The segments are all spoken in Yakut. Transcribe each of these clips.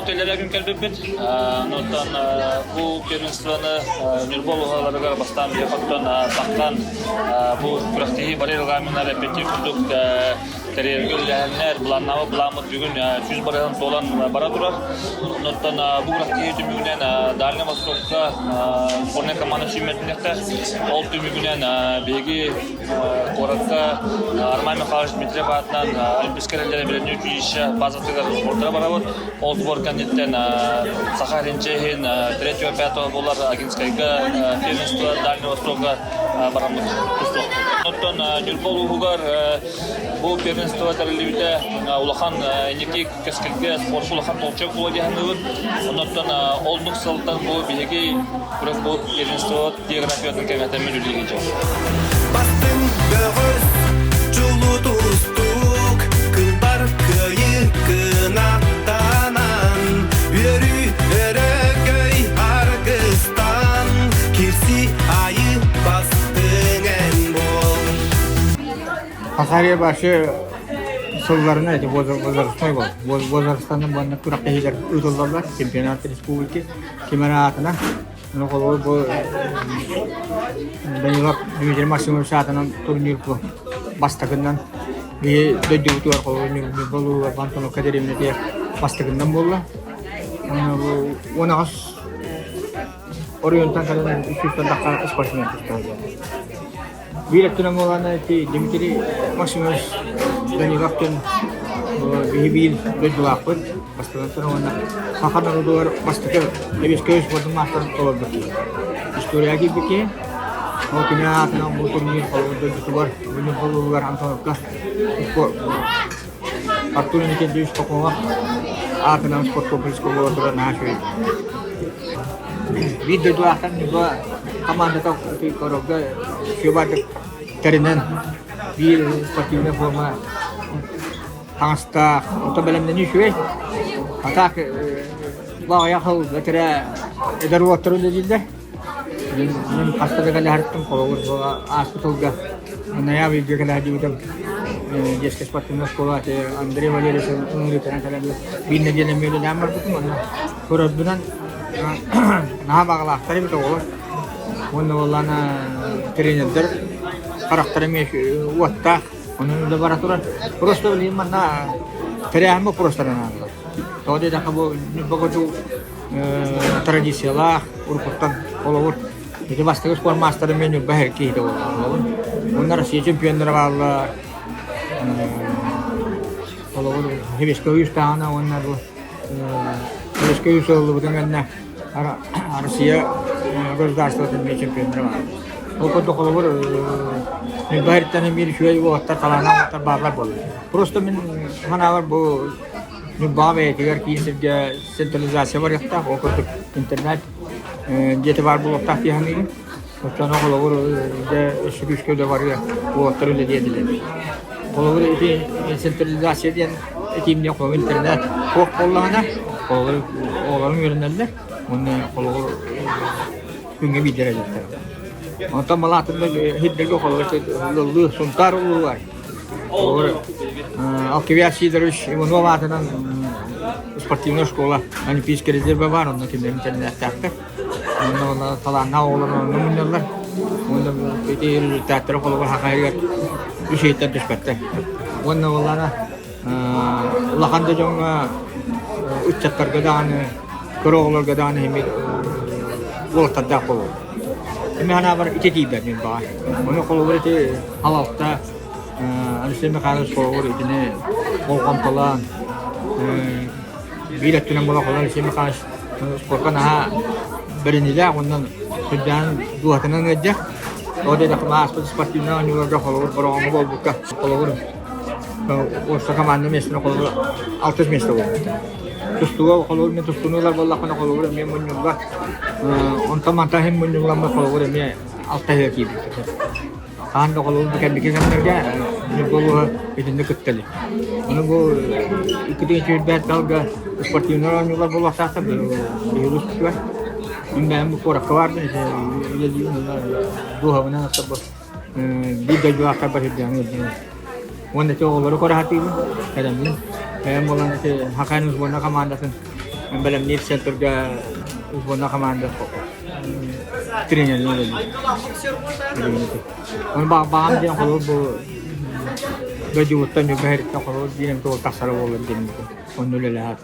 Ньурбаҕа күн кэлбиппит. Онтон бу первенствоны Ньурба улууһаларыгар бастаан биһиэхэ таххан бу күрэхтэһии бары регламеннар эппиттии курдук тэрийэргэ үлэлэһэннэр былааннаабыт былааммыт бүгүн 100 барыһын туолан бара турар. Онтон бу күрэхтэһии түмүгүнэн Дальний Востокка сборная команда сүүмэрдиниэхтээх. Ол түмүгүнэн биһиги куоракка Арман Михайлович Дмитриев аатынан Олимпийскай эрэллэрэ бэлэмнии училище базатыгар сбордара барабыт. Ол сбор кэнниттэн Саха сирин чиэһин третьего пятого буолар Агинскайга первенство Дальнего Востока бараммыт тустуохпут. Оттон Ньурба улууһугар бу первенство тэриллибитэ улахан инники кэскилгэ спорт улахан толчок буолуо дии саныыбын. Оннуттан оннук сылтан бу биһиги бу первенство географиятын кэҥэтэммит үлэлиир. Бастыҥ бөҕөс, чулуу тустуук, кылбар кыайыы кынаттанан, үөрүү өрөгөй аргыстан, кирси айы бастыҥ эн буол. Хахария вообще сылларына эти возрастной был. Возрастан буонна күрэхтэһиилэр ыытыллаллар чемпионат республики ким эрэ аатынан. Ну, холобур, бу Данилов Дмитрий Максимович аатынан турнир бу бастакынан биһи дойдубутугар холобур Ньурба улууһугар Антоновка дэриэбинэтигэр бастакынан буолла. Уонна бу 18 оройуонтан кэлэн 300 тахха спортсмен тустаһыллар. Биир өттүнэн буолаана ити Дмитрий Максимович Данилов диэн биһи биир дойдулаахпыт, бастатан туран уонна саха норуотугар бастакы Сэбиэскэй спордун маастарын толорбут киһи. Историяҕа киирбит киһи. Ол кини аатынан бу турнир холобур дойдутугар, Бүлүү холугар Антоновка Артур Никитич Попова аатынан спорткомплекс буола турар наһаа үчүгэй. Биир дойдулаахтар Ньурба хамаандата королга сүөбаардык тэринэн биир спортивнай форма таҥастаах, онтон бэлэмнэнии үчүгэй. А так баҕайах сыл бэтэрээ эдэр уолаттар үлэлииллэр. Мин хаста да кэлэһэртим, холобур, бу ааспыт сылга ноябрьга кэлэһэрдибитим детская спортивная школа Андрей Валерьевич ыҥырыытынан кэлэн биир нэдиэлэ мүөлүнээн барбытым онно көрөрбүнэн наһаа баҕалаахтар эбит оҕолор уонна буоллаана тренердэр харахтара эмиэ уоттаах онон үлэ бара турар просто билигин манна тэрээһин боппуруостарын аналлар тоҕо диэтэххэ бу Ньурба традициялаах уруккуттан холобур ити бастакы спорт маастарын мен Ньурба киһитэ буоллум. Уонна Россия чемпионнара бааллар. Холобур Сэбиэскэй Союзтааҕына уонна бу Сэбиэскэй Союз ылыллыбытын кэннэ Россия государствотын эмиэ чемпионнара баар. Ол курдук холобур Ньурба иһиттэн биир үчүгэй уолаттар талааннаах уолаттар бааллар буолла. Просто мин санаабар бу Ньурбаҕа бэйэтигэр киин сиргэ централизация барыахтаах, ол курдук интернет дьиэтэ баар буолуохтаах дии саныыбын. Оччоно холобур дьэ өссө күүскэ үлэ барыа, уолаттар үлэлиэ этилэр. Холобур ити централизация диэн этиим диэн холобур интернет суох буоллаҕына, холобур оҕолорум үөрэнэллэр уонна холобур күҥҥэ биирдэ эрэллэр. Онтон малаатын да сирдэргэ холобур ыллыы Сунтаар улууһугар Алкивиад Сидорович Иванов аатынан спортивная школа Олимпийский резервэ баар, онно кинилэр интэрнээттээхтэр. Онно талааннаах оҕолор онно мунньаллар. Уонна ити результаттара холобур хахайыгар үс ыйтан түспэттэр. Уонна буоллаана улахан да дьоҥҥо ыччаттарга даҕаны, кыра оҕолорго даҕаны эмиэ уолаттардаах буолуо. Эмиэ санаабар ити тиийбэт мин баҕар. Ону холобур ити халалта Алексей Михайлович холобур итини болҕомтолоон биир өттүнэн буола холобур Алексей Михайлович спорка наһаа бэриниилээх уонна сүрдээн дууһатынан ыалдьар. Тоҕо диэтэххэ ааспыт спортивнай оонньууларга холобур бороҕоҥҥо буолбукка холобур уопсай команда миэстэтин холобур алтыс миэстэ буолбута. Тустууга холобур мин тустууну ылар буоллахпына холобур эмиэ мунньуллар. Онтон мантан иһин мунньулламмыт холобур эмиэ алтаһыга киирбит. Хаан да холобур бу кэнники кэмнэргэ Ньурба улууһа итинник кытта илик. Ону бу иккитин сүүрбэт далга спортивнай оонньуулар буолуохтаахтар биһиги улууспутугар. Мин бэйэм бу куоракка баарбын үлэлиибин уонна дууһабынан бу биир дойдулаахтарбар сирдээн ыалдьабын. Уонна ити оҕолору көрө сатыыбын, кэлэммин. Бэйэм буолан ити Хакан сборная командатын. бэлэмниир центрга сборная команда тренеринэн үлэлиир. Ону баҕам диэн холобур бу дойдубуттан Ньурба иһириттэн холобур биир эмит уол тахсара буоллар диэн онно үлэлэһэ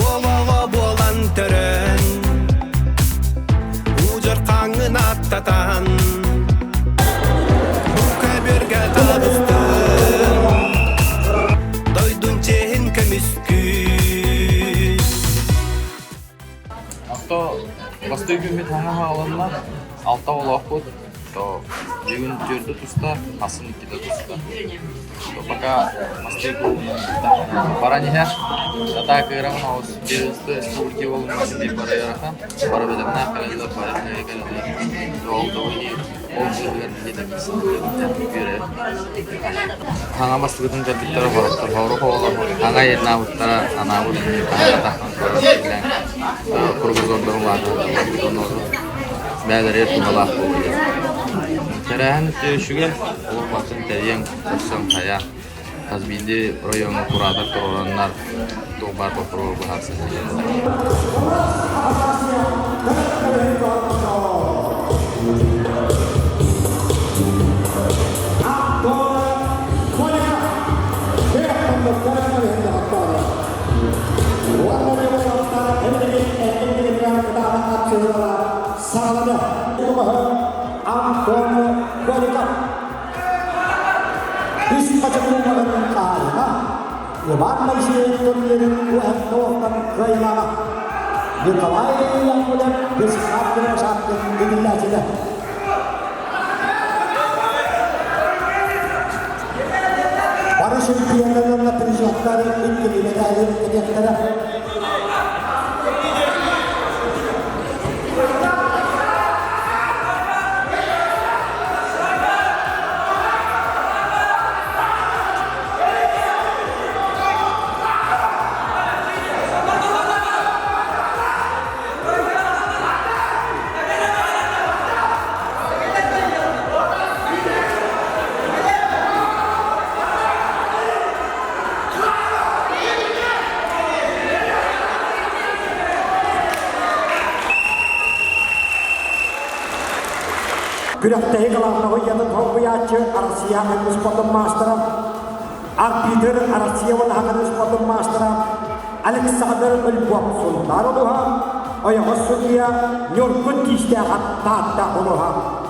Уолоҕо буолан төрөөн, Уудьар хаҥын аттатан, Бу көбүөргэ таҕыстым, Дойдун чиэһин көмүскүү. Авто бастыы күммүт хаҥа хааланна, алта оҕолоохпут, то бүгүн түөрдэ туста, ахсын иккитэ туста. Пока мастыы куулунан баран иһэр. Атаа кыыраҕын оҕус первенство республики буолунан диэн бара ыарахан. Бары бэлэмнээх кэлэллэр, бары кэлэллэр. Ол тоҕо ол быыһыгар где-то үөрэр. Хаҥа бастыгытын кэлбиттэрэ хороттор хорук оҕолор хаҥа айаннаабыттара анаабыт таһынан кругозордорун улаатан бээлэригэр туһалаах буолуо. Тэрээһин үчүгэй, олох барытын тэрийэн көрсөн хайа хас биирдии райоҥҥа кураатар туруораннар туох баар боппуруоһу быһаарсан Антон Голиков Үс хачыкылларын хаһаайына Иван Моисеев турнирын уһаттоохтон кыайыылааҕа Николай Яковлев Бесхаркина шахтын иитиллээччитэ. Бары чемпионнар уонна призердар иккилии медали кэтиэхтэрэ. Күрэхтэһии кылаабынай солбуйааччы Россия спортун маастара, арбитр Россия уонна спортун маастара Александр Львов Сунтаар улууһа, ойоҕос судьуйа Ньургун Тиистээх Таатта улууһа.